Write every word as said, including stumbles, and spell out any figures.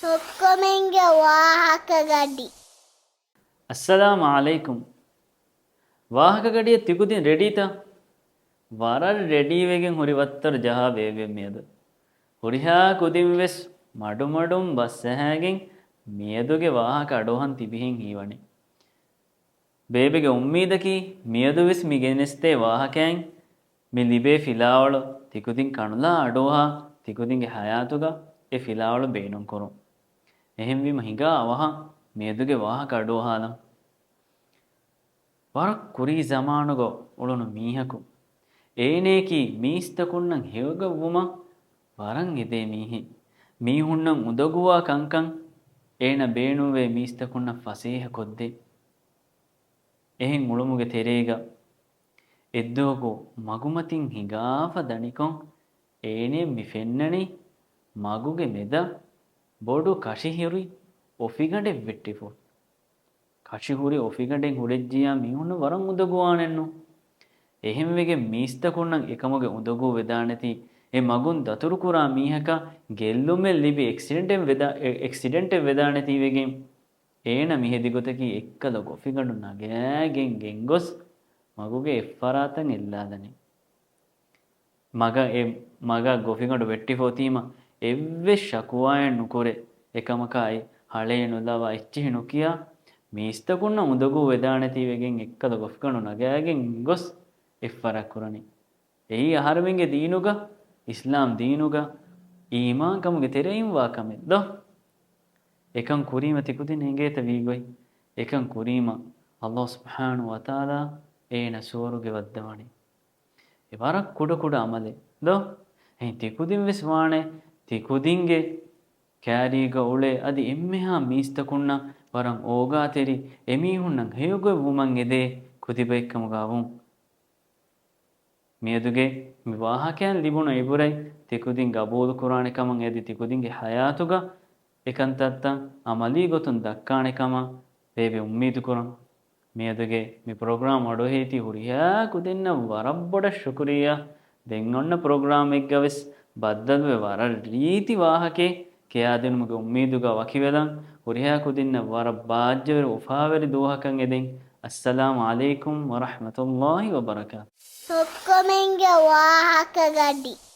ހުއްކުމެންގެ ވާހަކަ ގަޑި. އައްސަލާމު ޢަލައިކުމް. ވާހަކަ ގަޑިއަށް ތިކުދިން ރެޑީތަ؟ ވަރަށް ރެޑީވެގެން ހުރި ވައްތަރު ޖަހާ ބޭބެ މިއަދު. ހުރިހާ ކުދިން ވެސް މަޑުމަޑުން ބަސް ޖަހާގެން މިއަދުގެ ވާހަކަ އަޑުއަހަން ތިބިހެން ހީވަނީ. ބޭބެގެ އުއްމީދަކީ މިއަދުވެސް މި ގެނެސްދޭ ވާހަކައިން މި ލިބޭ ފިލާވަޅު ތިކުދިން ކަނުލާ އަޑުއަހާ ތިކުދިންގެ ހަޔާތުގަ އެ ފިލާވަޅު ބޭނުންކުރުން. އެހެންވީމަ ހިނގާ އަވަހަށް މިއަދުގެ ވާހަކަ އަޑުއަހާލަން. ވަރަށް ކުރީ ޒަމާނުގަ އުޅުނު މީހަކު. އޭނަޔަކީ މީސްތަކުންނަށް ހެޔޮގޮތްވުމަށް ވަރަށް އެދޭ މީހެއް. މީހުންނަށް އުނދަގޫވާ ކަންކަން އޭނަ ބޭނުންވޭ މީސްތަކުންނަށް ފަސޭހަ ކޮށްދޭ. އެހެން އުޅުމުގެ ތެރޭގަ އެއްދުވަހަކު މަގުމަތިން ހިނގާފަ ދަނިކޮށް އޭނަ މި ފެންނަނީ މަގުގެ މެދަށް ބޮޑު ކަށި ހުރި އޮފިގަނޑެއް ވެއްޓިފަ. ކަށި ހުރި އޮފިގަނޑެއް ހުރެއްޖިޔާ މީހުންނަށް ވަރަށް އުނދަގޫވާނެއްނު. އެހެންވެގެން މީސްތަކުންނަށް އެކަމުގެ އުނދަގޫ ވެދާނެތީ، އެ މަގުން ދަތުރުކުރާ މީހަކަށް ގެއްލުމެއް ލިބި އެކްސިޑެންޓެއް ވެދާ-، އެ-، އެކްސިޑެންޓެއް ވެދާނެތީވެގެން އޭނަ މިހެދި ގޮތަކީ އެއްކަލަ ގޮފިގަނޑު ނަގާގެން ގެންގޮސް މަގުގެ އެއްފަރާތަށް އެއްލާލަނީ. މަގަށް އެ މަގަށް ގޮފިގަނޑު ވެއްޓިފަ އޮތީމަ އެއްވެސް ޝަކުވާއެއް ނުކުރެ، އެކަމަކާއި ހަޅޭ ނުލަވާ އެއްޗިހި ނުކިޔާ މީސްތަކުންނަށް އުނދަގޫ ވެދާނެތީވެގެން އެއްކަލަ ގޮފިގަނޑު ނަގާގެން ގޮސް އެއްފަރާތް ކުރަނީ. އެއީ އަހަރެމެންގެ ދީނުގަ، އިސްލާމް ދީނުގަ އީމާންކަމުގެ ތެރެއިން ވާ ކަމެއް ދޯ؟ އެކަން ކުރީމަ ތިކުދިން އެނގޭތަ ވީގޮތް؟ އެކަން ކުރީމަ އައްލާހު ސުބްޙާނަހު ވަތަޢާލާ އޭނަ ސުވަރުގެ ވައްދަވަނީ. އެ ވަރަށް ކުޑަކުޑަ އަމަލެއް ދޯ؟ އެހެން ތިކުދިން ވެސް ވާނެ ތިކުދިންގެ ކައިރީގަ އުޅޭ އަދި އެންމެހާ މީސްތަކުންނަށް ވަރަށް އޯގާތެރި އެމީހުންނަށް ހެޔޮގޮތް ވުމަށް އެދޭ ކުދިބައެއްކަމުގަ ވުން. މިއަދުގެ މި ވާހަކައިން ލިބުނު އިބުރަތް ތިކުދިން ގަބޫލު ކުރާނެ ކަމަށް އަދި ތިކުދިންގެ ހަޔާތުގަ އެކަންތައްތައް އަމަލީ ގޮތުން ދައްކާނެ ކަމަށް ބޭބެ އުއްމީދު ކުރަން. މިއަދުގެ މި ޕްރޮގްރާމް އަޑުއެހީތީ ހުރިހާ ކުދިންނަށް ވަރަށް ބޮޑަށް ޝުކުރިއްޔާ. ދެން އޮންނަ ޕްރޮގްރާމެއްގަ ވެސް ބައްދަލުވެ ވަރަށް ރީތި ވާހަކައެއް ކިޔާދިނުމުގެ އުއްމީދުގަ ވަކިވެލަން. ހުރިހާ ކުދިންނަށް ވަރަށް ބާއްޖަވެރި އުފާވެރި ދުވަހަކަށް އެދެން. އައްސަލާމު ޢަލައިކުމް ވަރަޙްމަތުﷲި ވަބަރަކާތު. ހުއްކުމެންގެ ވާހަކަ ގަޑި.